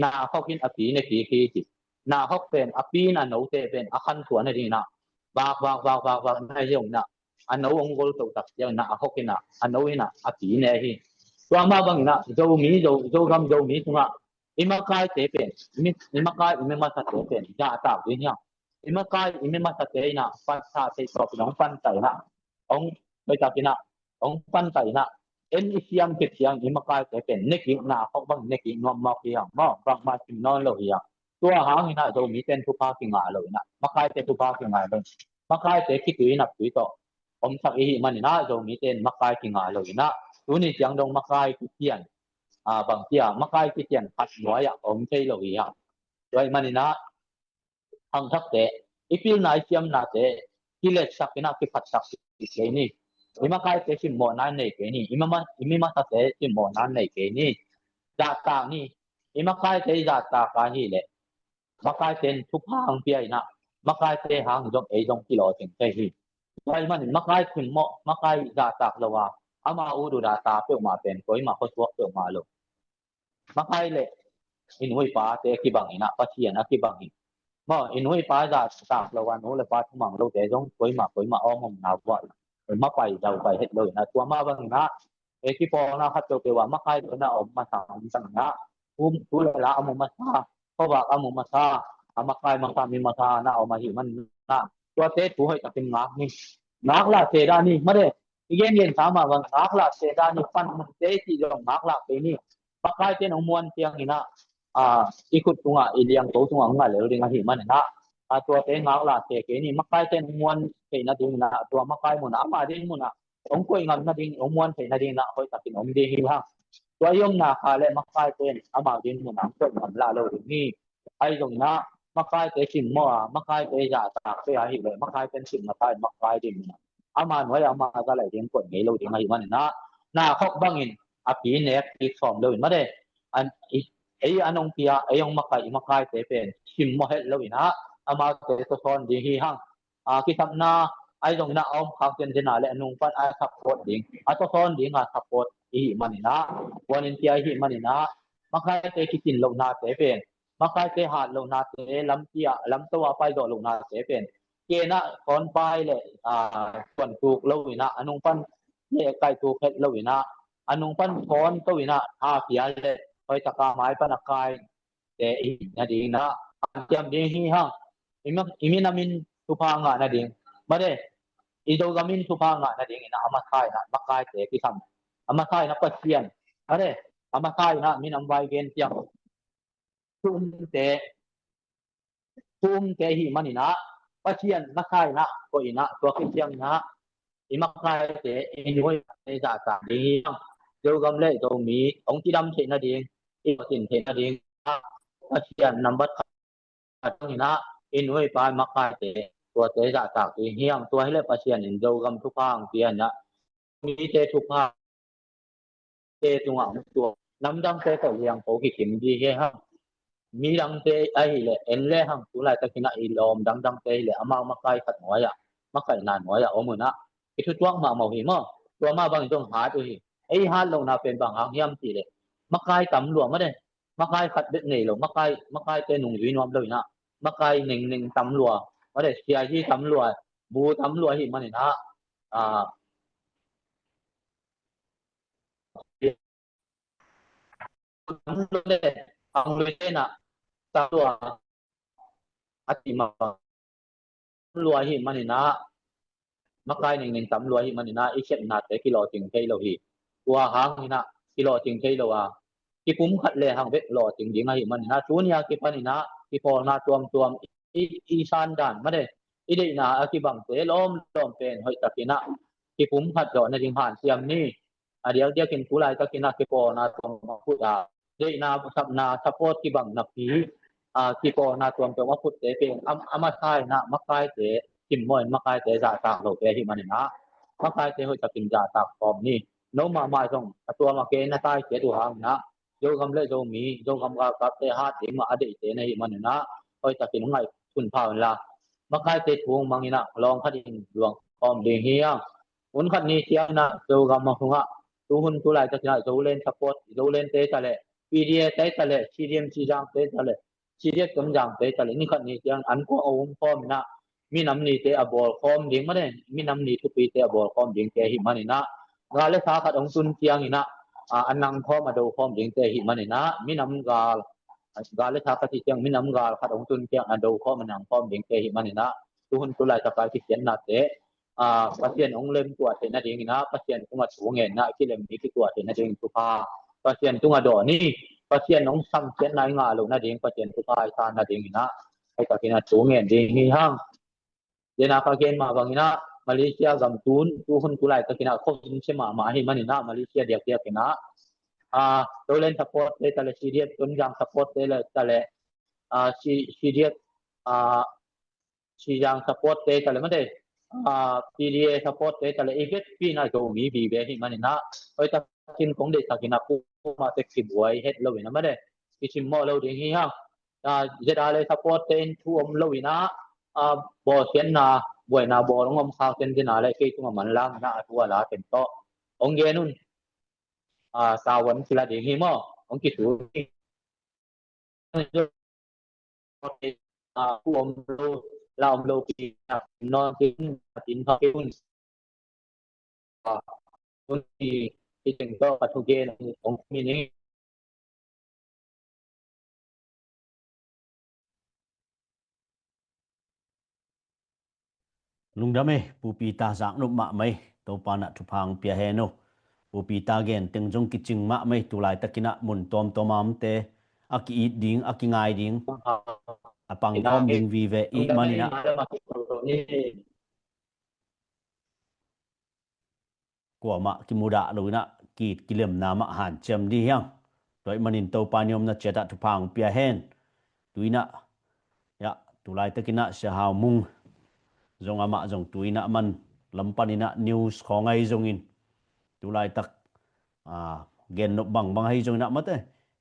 Na khok in a pi ne kik hi ci. Na khok pen a pi in a note pen a khansuah nadingin ah vak vak vak vak vak na hi zongin ah, a no hong gol toh tak ciangin ah a khok in ah a no in ah a pi ne hi. Tua mah bangin ah Zomi, Zo, Zogam Zomi sungah i makaite pen, i mi, i makai i mi masate pen zahtak ding hi hang. I makai i mi masate in ah pansa thei tawpin hong pantaih in ah, hong hoihtakin ah hong pantaih in ah, en i siam khit ciang i makaite pen nekik na khok bang nekik nuam mawk hi hang maw. Bangmah sim nawn lo hi hang. Tua hangin ah Zomite in thupha kingah lo in ah makaite thupha kingah lo in, makaite khitui naptui tawh omsak i hih manin ah Zomite in makai kingah lo in ah tuni ciang dong makai kician, a, bang cia makai kician khat nuai ah om thei lo hi hang. Tua ahih manin ah khangthakte, i pilna i siamnate kiletsak in ah kiphatsak kei ni. I makaite simmawhna nei kei ni. I mama, i mi masate simmawhna nei kei ni. Zahtak ni. I makaite i zahtak a hih leh makaite in thupha hong pia in ah makaite hang zong ei zong kilawhcing thei hi. Tua ahih manin makai simmawh, makai zahtak lo a, ama ut uh data peuhmah pen koimah khuasuak peuhmah lo. Makai le i nu i pate kibang in ah Pasian a kibang hi. Maw, i nu i pa zahtak lo a nu le pa thumang lote zong koimah koimah a om omna vuah mapai zau pai het lo in ah, tua mah bangin ah ei kipawlna khat peuhpeuh ah makai lo in ah om masa, om sang in ah, um, tu le la a mu masa, khuavak a mu masa, a makai masa mi masa na om ahih manin ah tuate thu hoihtakin ngak ni. Ngaklah se dah ni, made. I gengen sa mah bang ngaklah se dah ni, panmunte cih zong ngaklah kei ni. Makaite in hong muan ciangin ah, a, i khut tungah, i liangko tungah hong ngah lel ding ahih manin ah, a, tuate ngaklah se kei ni. Makaite in hong muan theih nadingin ah, tua makai munah, ama ding munah hong koih ngam nading, hong muan theih nadingin ah hoihtakin om ding hi hang. Tua i omna kha le makaite in amau ding munah hong koih ngam lah lo ding hi. Ahi zongin ah makaite simmawh a, makaite zahtak peuh ahih leh makaite in simna pa in makai ding munah ama nuai ah ama za lai ding koih ngei lo ding ahih manin ah, na khok bangin a pi nek kik sawm lo in, made. An, i, ei a nong pia, ei hong makai i makaite pen simmawh het lo in ah, amaute tawsawn ding hi hang. A, kisapna ahi zongin ah a om khak tenten a le a nung pan a support ding, a tawsawn ding a support i hih manin ah, puanin pia i hih manin ah, makaite kicin lohnate pen, makaite hat lohnate, lampi ah, lamto ah paizawh lohnate pen, ken ah sawn pai le, a, suan tuk lo in ah, a nung pan le kai tuk het lo in ah, a nung pan sawn to in ah, a pia le hoihtak a mai pan a kai te i hih nadingin ah hanciam ding hi hang. I mi, i minam in thupha ngah nading, made, i Zogam in thupha ngah nadingin ah a masa in ah makaite kisam, a masa in ah Pasian, made, a masa in ah minam vai gen ciang thu umte, thu umte ahih manin ah Pasian masa in ah koih in ah, tua khit ciangin ah i makaite, i nu i pate zahtak ding hi hang. Zogam le Zomi hong cidam theih nading, i lawhcin theih nading ah Pasian nambat khat in ah i nu i pa i makaite, tuate zahtak ding hi hang. Tua hi leh Pasian in Zogam thupha hong pia in ah, mite thupha te tungah hong tuak, namdangte tawh liangko kikim ding hi hang. Midangte ahih leh en le hang, tu laitakin ah i lawm dangdangte ahih leh amau makai khat nuai ah, makaihna nuai ah om un ah i thutuak mahmah uh hi maw. Tua mah bangin zong hat uh hi. Ei hat lohna pen bang hang hiam cih leh makai tam lua, made. Makai khat bek nei lo, makai, makaite nungzui nuam lo in ah, makai nengneng tam lua, made, siahi tam lua, bu tam lua ahih manin ah, a, tam lua le, ang lui te in ah tam lua a cih mah bang tam lua ahih manin ah, makai nengneng tam lua ahih manin ah i sepnate kilawhcing thei lo hi. Tua hangin ah kilawhcing thei lo a, kipumkhat le hang bek lawhcing ding ahih manin ah, tuni a kipanin ah kipawlna tuamtuam i, i sandan mate, i deihna a kibangte lawmlawm pen hoihtakin ah kipumkhat zawh nading hanciam ni. A diakdiakin tu laitakin ah kipawlna tuamtuam a phut a, deihna, sapna, support kibang napi, a, kipawlna tuamtuam a phutte pen a, a masa in ah makaite, kimmaw in makaite zahtak lote ahih manin ah, makaite hoihtakin zahtak khawm ni. No mahmah zong a tuam a kei na taite uh hangin ah, Zogam le Zomi, Zogam galkapte hat ding mah a deihte na hih manin ah, hoihtakin hong ngaihsun pha unla, makaite thu hong mang in ah lawng khatin luang khawm ding hi hang. Hun khat ni ciangin ah Zogam a sungah, tu hun tu laitakin ah Zoland support, Zolante ta leh, P D A te ta leh, C D M Cizangte ta leh, C D F Tonzangte ta leh, ni khat ni ciang an kuang a um khawm in ah, minam nite a bawl khawm ding mate, minam ni thupite a bawl khawm dingte ahih manin ah, gal le sa khat hong tun ciangin ah, a, a nang khawm a do khawm dingte ahih manin ah, minam gal, gal le sa khat hi ciang minam gal khat hong tun ciang a do khawm a nang khawm dingte ahih manin ah, tu hun tu laitak a kikhiatnate, a, Pasian hong lemtuah theih nadingin ah, Pasian tungah thu ngenna a kilem mi kituah theih nadingin thupha Pasian tungah dawh ni. Pasian hong samsiatna i ngah loh nading, Pasian thupha i san nadingin ah, hoihtakin ah thu ngen ding hi hang. Dena ka gen mah bangin ah, Malaysia gam tun, tu hun tu laitakin ah khuahun sia mahmah ahih manin ah, Malaysia diakdiakin ah, a, Zoland support te ta leh, C D F Tonzang support te ta leh, a, C, C D F, a, Cizang support te ta leh mate, a, P D A support te ta leh, i vekpi in ah Zomi vive ahih manin ah, hoihtakin kong deihtakin ah kuamah tek kibuai het lo in ah mate, kisimmawh lo ding hi hang. A, Z R A support te in thu om lo in ah, a, bawlsiatna, buaina bawl hong om khak ten dena le kei tungah manlang in ah a thu a la ten tawh hong gen un. A, sawan kila ding hi maw? Hong kisu ding. A, thu om lo, la om lo pi, a, nawn kei un, a, tin phak kei un. A, hun i, i teng tawh ka thugen hong, hong mi ni. Lungdam ei, Pu Peter, zaknop mahmah ei, Topa in ah thupha hong pia hen uh. Pu Peter gen teng zong kicing mahmah ei, tu laitakin ah mun tuamtuam a omte a ki-it ding, a kingai ding, a pangkhawm ding vive ih manin ah, kuamah kimudah lo in ah ki-it kilemna mah hanciam ding hi hang. Tua ahih manin Topa in i omna ciat ah thupha hong pia hen. Tu in ah, ya, tu laitakin ah Sia Hau Mung zong, amah zong tu in ah man lam panin ah news khawng ahi zongin, tu laitak, a, gennop bangbang ahi zongin ah mate,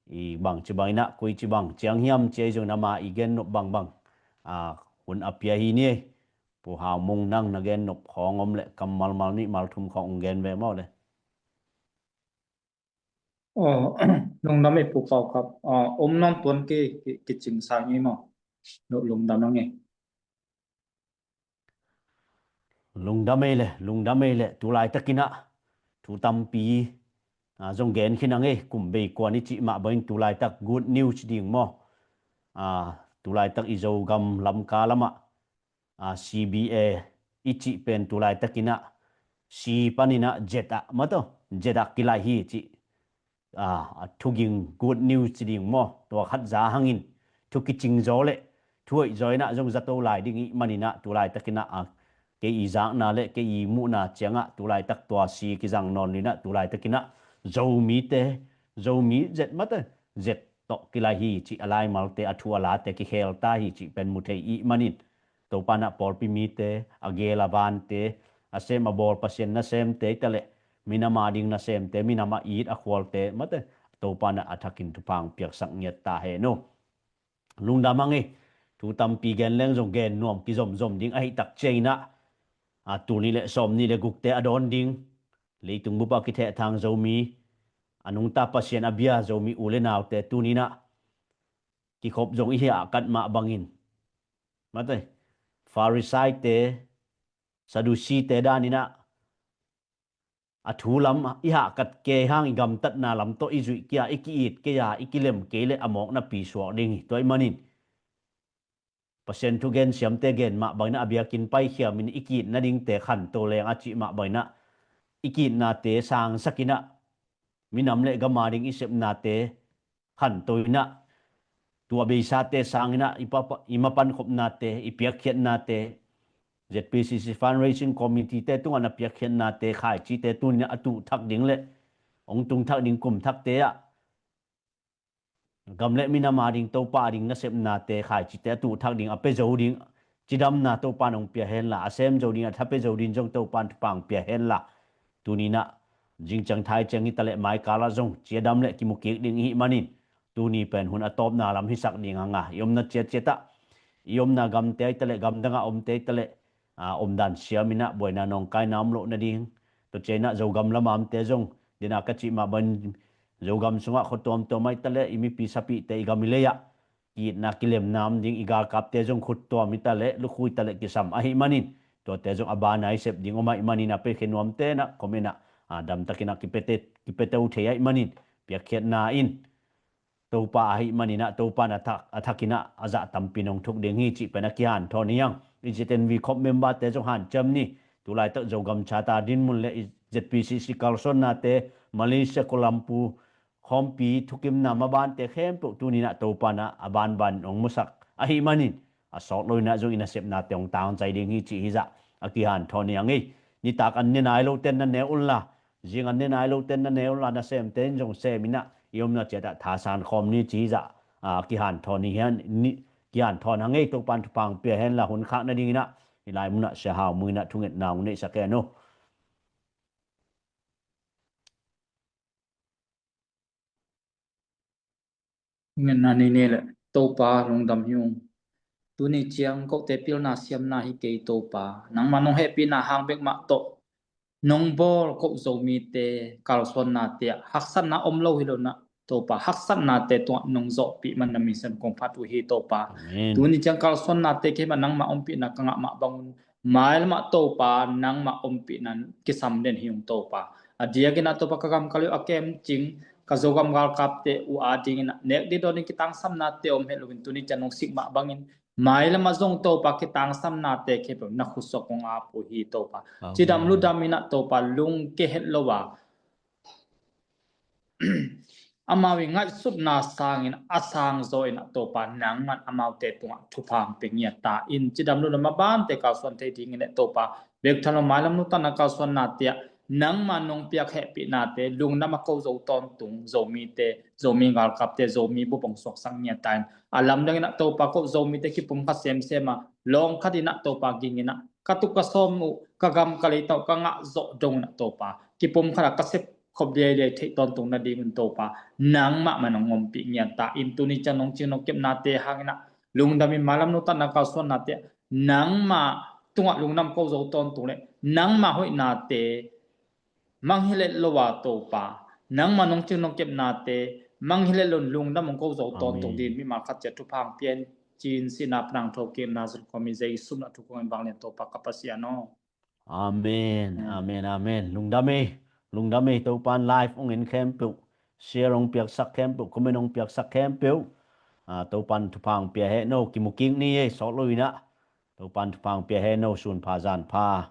i bangci bangin ah, koici bang ciang hiam ci ahi zongin ah, ama i gennop bangbang, a, hun a pia hi ni ei. Pu Hau Mung, nang na gennop khawng om leh kammal mal nih mal thum khawng hong gen ve maw le. Aw, lungdam ei Pu Pau Kap. Aw, om nawn tuan kei, ki, kicing sa ngei maw. Lu-, lungdam nang ei. Lungdam ei le, lungdam ei le, tu laitakin ah thu tampi, a, zong gen khin ang ei, kum bei kuan i cih mah bangin tu laitak good news ding maw. A, tu laitak i Zogam Lamka lamah, a, C B A i cih pen tu laitakin ah C panin ah Z ah, mate, Z ah kilaih hi cih, a, a thuging good news ci ding maw, tua khat za hangin thu kicing zaw le thu hoih zaw in ah zong zato lai ding ih manin ah tu laitakin ah, a, kei i zakna le kei i muhna ciangah tu laitak tua C kizang nawn lo in ah tu laitakin ah Zomite, Zomi Z, mate, Z tawh kilaih hi cih a laimalte, a thu a late kikhel ta hi cih pen mu thei ih manin, Topa in ah pawlpi mite, a gel a vante, a sem a bawl Pasian nasemte hi ta leh, minam a ding nasemte, minam a it a khualte, mate, Topa in ah a thakin thupha hong piaksak ngiat ta hen uh. Lungdam hang ei, thu tampi gen leng zong gen nuam kizomzom ding ahih tak ciangin ah, a, tul nih le sawmnih le gukte a dawn ding, leitung bup a kithehthang Zomi, a nungta Pasian a bia Zomi u le naute tuni in ah kikhop zong i hih a kat mah bangin, mate, Farisaite, Sadusite danin ah a thu lam i hahkat kei hang, i gamtatna lam tawh i zuih kei a, i ki-it kei a, i kilem kei leh a mawknapi suak ding hi. Tua ih manin Pasian thugen siamte gen mah bangin ah, a biakinn paikhiamin i ki-it nadingte khanto leng a cih mah bangin ah, i ki-itnate sangsakin ah, minam le gam a ding i sepnate khanto in ah, tua beisate sang in ah i pa-, i mapan khopnate, i piakkhiatnate, Z P C C Fundraising Committee te tungah na piakkhiatnate, khaicite tuni in ah a tuh thak ding le hong tung thak ding kum thakte ah gam le minam a ding, Topa a ding nasepnate, khaicite a tuh thak ding, a pia zo ding cidamna Topa in hong pia henla, a sem zo ding, a tha pia zo ding zong Topa in thupha hong pia henla, tuni in ah zingciang thai ciang hi ta leh mai kal ah zong cidam le kimu kik ding i hih manin, tuni pen hun a tawpna lam hisak ding hang a, i omna ciatciat ah, i omna gamte hi ta leh, gamdang ah omte hi ta leh, a, omdan siam in ah buaina nawngkaina om loh nading, tua ciang in ah Zogam lam a omte zong, den a ka cih mah bangin Zogam sungah khua tuamtuam ah hi ta leh, i mipi sapihte, i gam i lei ah ki-itna kilemna om ding, i galkapte zong khut tuam hi ta leh, lukhu hi ta leh kisam ahih manin, tuate zong a bana i sep ding om ahih manin, a piakhia nuamte in ah comment ah, a, damtakin ah kipiate, kipiate uh thei ahih manin, piakkhiatna in Topa ahih manin ah, Topa in a thak, a thakin ah a zah tampi in hong thuk ding hi cih pen a kihanthawn hi hang. I Z N V khop member-te zong hanciam ni. Tulaitak Zogam Charter dinmun le i Z P C C kalsuannate, Malaysia, Kuala Lumpur khawmpi thukimna mabante khempeuh tuni in ah Topa in ah a banban hong musak ahih manin, a sawt lo in ah zong i nasepnate hong tangzai ding hi cih hi zah a kihanthawn hi hang ei. Nitak an ne nai lote in na ne unla, zing an ne nai lote in na ne unla, nasemte in zong sem in ah i omna ciat ah thasan khawm ni cih hi zah, a, kihanthawn hi hen, ni, kihanthawn hang ei. Topa in thupha hong pia henla, hun khak nading in ah i lai mun ah Sia Hau Mui in ah thungetna hong neihsak hen aw. Ngenna nei nei le Topa lungdam hi ung. Tuni ciang kote pilna siamna hi kei Topa. Nangmah nong hehpihna hang bek mah tawh nong bawl ko Zomite kalsuannate ah haksatna om lo hi lo in ah Topa, haksatnate tungah nong zawhpih man na min siangtho kong phat uh hi Topa. Amen. Tuni ciang kalsuannate khempeuh nangmah ompihna ka ngah mah bangun, mailam ah Topa nangmah ompihna kisam den hi ung Topa. A diakin ah Topa ka gam ka lei uh a kemcing ka Zogam galkapte uh adingin ah nek ding dawn ding kitangsamnate om het loin tuni ciang nong sik mah bangin mailam ah zong Topa kitangsamnate khempeuh na khutsuah kong ap uh hi Topa. Amen. Cidam ludam in ah Topa lungke het lo a amau i ngaihsutna sangin a sangzaw in ah Topa nangman amaute tungah thupha hong pia ngiat ta in, cidam ludam a bante kalsuan thei dingin ah Topa bek tham lo mailam nuntakna kalsuannate ah nangma nong piak hehpihnate lungdam a ko zo tawntung Zomite, Zomi galkapte, Zomi bup hong suaksak ngiat ta in, a lamdang in ah Topa ko Zomite kipumkhat semsem a lawng khat in ah Topa ging in ah ka tuk ka sawm uh, ka gam ka lei tawh ka ngah zawh dong in ah Topa kipumkhat a ka sep khop liailiai theih tawntung nadingun Topa nangmah man hong ompih ngiat ta in, tuni ciang nong cing nong kepnate hangin ah lungdam in mailam nuntakna kalsuannate ah nangmah tungah lungdam ko zo tawntung le nangmah hoihnate mangngilh het lo a Topa, nangmah nong cing nong kepnate mangngilh het lo in lungdam hong ko zo tawntung dingin mimal khat ciat thupha hong pia in, ci-in sihna pan hong thokik in Nazareth khuami Jesu min a thu kong in vanglian Topa ka Pasian aw. Amen. Amen. Amen, amen. Lungdam ei. Lungdam ei. Topa in live hong en khempeuh, share hong piaksak khempeuh, comment hong piaksak khempeuh, a, Topa in thupha hong pia hen aw. Kimu kik ni ei, sawt lo in ah. Topa in thupha hong pia hen aw. Sun pha zan pha.